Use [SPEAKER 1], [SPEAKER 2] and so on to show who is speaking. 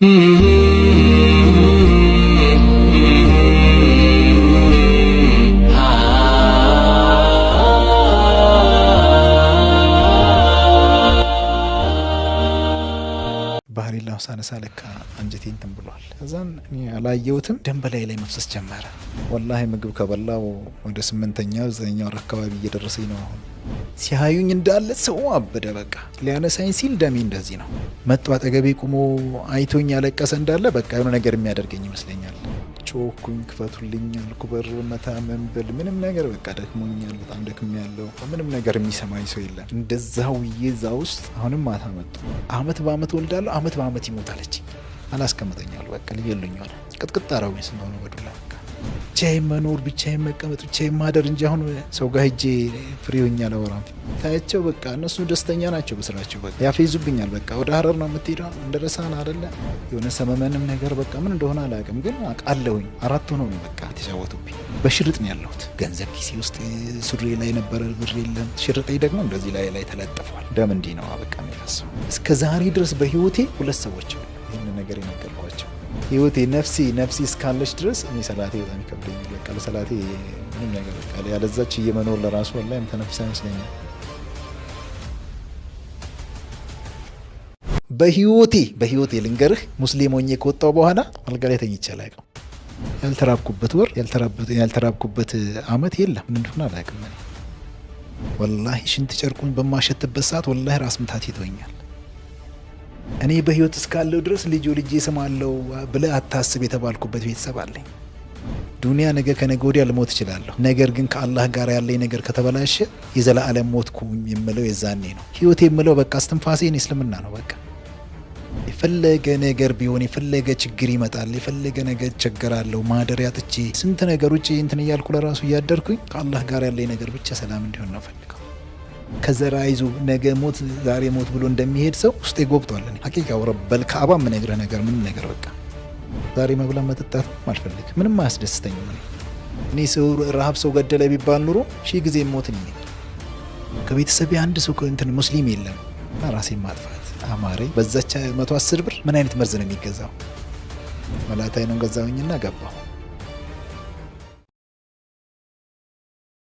[SPEAKER 1] ባህሪላው ሳነሳ ለካ አንጀቴ እንትን ብሏል። ከዛን እኔ አላየሁትም፣ ደም በላይ ላይ መፍሰስ ጀመረ። ወላሂ ምግብ ከበላው ወደ ስምንተኛው ዘጠነኛው ወር አካባቢ እየደረሰኝ ነው። አሁን ሲያዩኝ እንዳለ ሰው አበደ። በቃ ሊያነሳኝ ሲል ደሜ እንደዚህ ነው። መጡ አጠገቤ ቁሞ አይቶኝ ያለቀሰ እንዳለ በቃ የሆነ ነገር የሚያደርገኝ ይመስለኛል። ጮኩኝ፣ ክፈቱልኝ አልኩ። በር መታ ምን ብል ምንም ነገር በቃ ደክሞኛል፣ በጣም ደክሜያለሁ። ምንም ነገር የሚሰማኝ ሰው የለም። እንደዛው እዛ ውስጥ አሁንም ማታ መጡ። አመት በአመት ወልዳለሁ፣ አመት በአመት ይሞታለች። አላስቀምጠኛሉ፣ በቃ ሊገሉኝ ሆነ። ቅጥቅጥ አረጉኝ ስለሆነ በዱላ በቃ ብቻዬን መኖር፣ ብቻዬን መቀመጥ፣ ብቻዬን ማደር እንጂ አሁን ሰው ጋር ሄጄ free ሆኜ አላወራም። ታያቸው በቃ እነሱ ደስተኛ ናቸው በስራቸው። በቃ ያፌዙብኛል። በቃ ወደ ሀረር ነው የምትሄደው እንደረሳን አይደለ የሆነ ሰመመንም ነገር በቃ ምን እንደሆነ አላውቅም፣ ግን አውቃለሁኝ። አራት ሆነው ነው በቃ የተጫወቱብኝ። በሽርጥ ነው ያለሁት። ገንዘብ ኪሴ ውስጥ ሱሪ ላይ ነበረ፣ ብር የለም። ሽርጤ ደግሞ እንደዚህ ላይ ላይ ተለጥፏል። ደም እንዲህ ነው በቃ የሚፈሰው። እስከ ዛሬ ድረስ በህይወቴ ሁለት ሰዎች አሉ ይህን ነገር የነገርኳቸው። ህይወቴ ነፍሴ ነፍሴ እስካለች ድረስ እኔ ሰላቴ በጣም ይከብደኛል። በቃ ለሰላቴ ምንም ነገር በቃ ያለዛች እየመኖር ለራሱ ወላሂ የምተነፍስ አይመስለኛል። በህይወቴ በህይወቴ ልንገርህ ሙስሊም ሆኜ ከወጣሁ በኋላ አልጋ ላይ ተኝቼ አላውቅም። ያልተራብኩበት ወር ያልተራብኩበት አመት የለም። ምን እንደሆነ አላውቅም። እኔ ወላሂ ሽንት ጨርቁን በማሸትበት ሰዓት ወላሂ ራስ ምታት ይተወኛል። እኔ በህይወት እስካለው ድረስ ልጅ ልጄ ስማለው ብለህ አታስብ የተባልኩበት ቤተሰብ አለኝ። ዱንያ ነገ ከነገ ወዲያ ልሞት እችላለሁ። ነገር ግን ከአላህ ጋር ያለኝ ነገር ከተበላሸ የዘላለም ሞትኩ የምለው የዛኔ ነው። ህይወት የምለው በቃ እስትንፋሴ እኔ እስልምና ነው። በቃ የፈለገ ነገር ቢሆን የፈለገ ችግር ይመጣል፣ የፈለገ ነገር እቸገራለሁ፣ ማደሪያ አጥቼ ስንት ነገር ውጭ እንትን እያልኩ ለራሱ እያደርኩኝ ከአላህ ጋር ያለኝ ነገር ብቻ ሰላም እንዲሆን ነው ፈልገው። ከዘራ ይዞ ነገ ሞት ዛሬ ሞት ብሎ እንደሚሄድ ሰው ውስጤ ጎብጧል። እኔ ሐቂቃ ረበል ካዕባ የምነግርህ ነገር ምን ነገር በቃ ዛሬ መብላት መጠጣት አልፈልግም። ምንም አያስደስተኝም። እኔ እኔ ሰው ረሃብ ሰው ገደለ ቢባል ኑሮ ሺህ ጊዜ ሞት ነኝ። ከቤተሰቤ አንድ ሰው እንትን ሙስሊም የለም እና ራሴን ማጥፋት አማረኝ። በዛች 110 ብር ምን አይነት መርዝ ነው የሚገዛው? መላታዬን ገዛሁኝና ገባሁ።